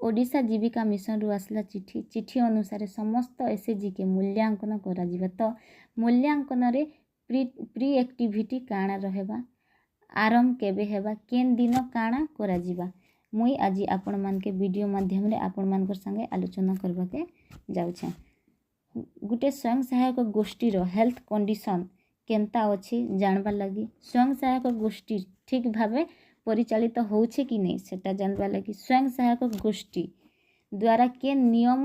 ଓଡ଼ିଶା ଜୀବିକା ମିଶନରୁ ଆସିଲା ଚିଠି। ଚିଠି ଅନୁସାରେ ସମସ୍ତ ଏସ୍ଏଚ୍ଜିକେ ମୂଲ୍ୟାଙ୍କନ କରାଯିବ। ତ ମୂଲ୍ୟାଙ୍କନରେ ପ୍ରି ପ୍ରି ଆକ୍ଟିଭିଟି କାଣା ରହେବା, ଆରମ୍ଭ କେବେ ହେବା, କେନ୍ ଦିନ କାଣା କରାଯିବା, ମୁଇଁ ଆଜି ଆପଣମାନକେ ଭିଡ଼ିଓ ମାଧ୍ୟମରେ ଆପଣମାନଙ୍କର ସାଙ୍ଗେ ଆଲୋଚନା କରବାକେ ଯାଉଛେଁ। ଗୁଟେ ସ୍ୱୟଂ ସହାୟକ ଗୋଷ୍ଠୀର ହେଲ୍ଥ କଣ୍ଡିସନ୍ କେନ୍ତା ଅଛି ଜାଣବାର୍ ଲାଗି, ସ୍ୱୟଂ ସହାୟକ ଗୋଷ୍ଠୀ ଠିକ୍ ଭାବେ ପରିଚାଳିତ ହଉଛେ କି ନେଇଁ, ସେଟା ଜାଣବାର୍ ଲାଗି, ସ୍ୱୟଂ ସହାୟକ ଗୋଷ୍ଠୀ ଦ୍ୱାରା କେନ୍ ନିୟମ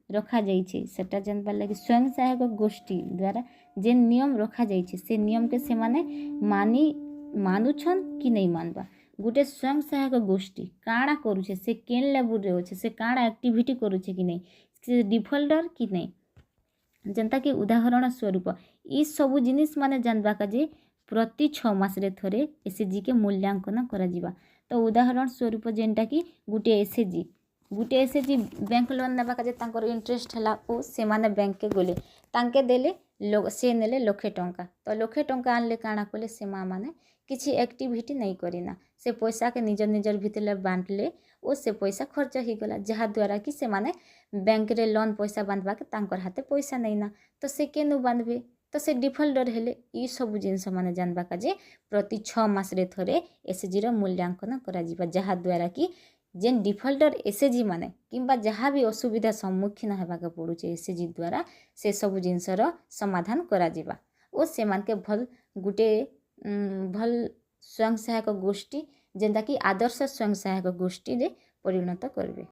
ରଖାଯାଇଛେ, ସେଟା ଜାଣବାର୍ ଲାଗି, ସ୍ୱୟଂ ସହାୟକ ଗୋଷ୍ଠୀ ଦ୍ୱାରା ଯେନ୍ ନିୟମ ରଖାଯାଇଛେ, ସେ ନିୟମକେ ସେମାନେ ମାନୁଛନ୍ କି ନେଇଁ ମାନବା, ଗୁଟେ ସ୍ୱୟଂ ସହାୟକ ଗୋଷ୍ଠୀ କାଣା କରୁଛେ, ସେ କେନ୍ ଲେବୁଲ୍ରେ ଅଛେ, ସେ କାଣା ଆକ୍ଟିଭିଟି କରୁଛେ କି ନେଇଁ, ସେ ଡିଫଲ୍ଟର କି ନେଇଁ, ଯେନ୍ତାକି ଉଦାହରଣ ସ୍ୱରୂପ ଇ ସବୁ ଜିନିଷ୍ ମାନେ ଜାନବା କାଜେ ପ୍ରତି 6 ମାସରେ ଥରେ ଏସ୍ଏଚ୍ଜିକେ ମୂଲ୍ୟାଙ୍କନ କରାଯିବା। ତ ଉଦାହରଣ ସ୍ୱରୂପ ଯେନ୍ଟାକି ଗୁଟେ ଏସ୍ଏଚ୍ଜି ବ୍ୟାଙ୍କ ଲୋନ୍ ନେବା କାଜେ ତାଙ୍କର ଇଣ୍ଟରେଷ୍ଟ ହେଲା ଓ ସେମାନେ ବ୍ୟାଙ୍କକେ ଗଲେ। ତାଙ୍କେ ଦେଲେ, ସେ ନେଲେ ଲକ୍ଷେ ଟଙ୍କା। ତ ଲକ୍ଷେ ଟଙ୍କା ଆଣିଲେ, କାଣା କଲେ ସେ ମା ମାନେ? କିଛି ଆକ୍ଟିଭିଟି ନେଇ କରିନା ସେ ପଇସାକେ ନିଜର ନିଜର ଭିତରେ ବାଣ୍ଟିଲେ ଓ ସେ ପଇସା ଖର୍ଚ୍ଚ ହେଇଗଲା, ଯାହାଦ୍ୱାରା କି ସେମାନେ ବ୍ୟାଙ୍କରେ ଲୋନ୍ ପଇସା ବାନ୍ଧବାକେ ତାଙ୍କର ହାତେ ପଇସା ନେଇନା। ତ ସେ କେନୁ ବାନ୍ଧବେ? ତ ସେ ଡିଫଲ୍ଟର ହେଲେ। ଇ ସବୁ ଜିନିଷ ମାନେ ଜାନବା କାଜେ ପ୍ରତି 6 ମାସରେ ଥରେ ଏସ୍ଏଚ୍ଜିର ମୂଲ୍ୟାଙ୍କନ କରାଯିବା, ଯାହାଦ୍ୱାରା କି ଯେନ୍ ଡିଫଲ୍ଟର ଏସ୍ଏଚ୍ଜି ମାନେ କିମ୍ବା ଯାହା ବି ଅସୁବିଧା ସମ୍ମୁଖୀନ ହେବାକେ ପଡ଼ୁଛେ ଏସ୍ଏଚ୍ଜି ଦ୍ୱାରା, ସେସବୁ ଜିନିଷର ସମାଧାନ କରାଯିବା ଓ ସେମାନକେ ଭଲ୍ ଗୁଟେ ଭଲ୍ ସ୍ୱୟଂ ସହାୟକ ଗୋଷ୍ଠୀ, ଯେନ୍ଟାକି ଆଦର୍ଶ ସ୍ୱୟଂ ସହାୟକ ଗୋଷ୍ଠୀରେ ପରିଣତ କରିବେ।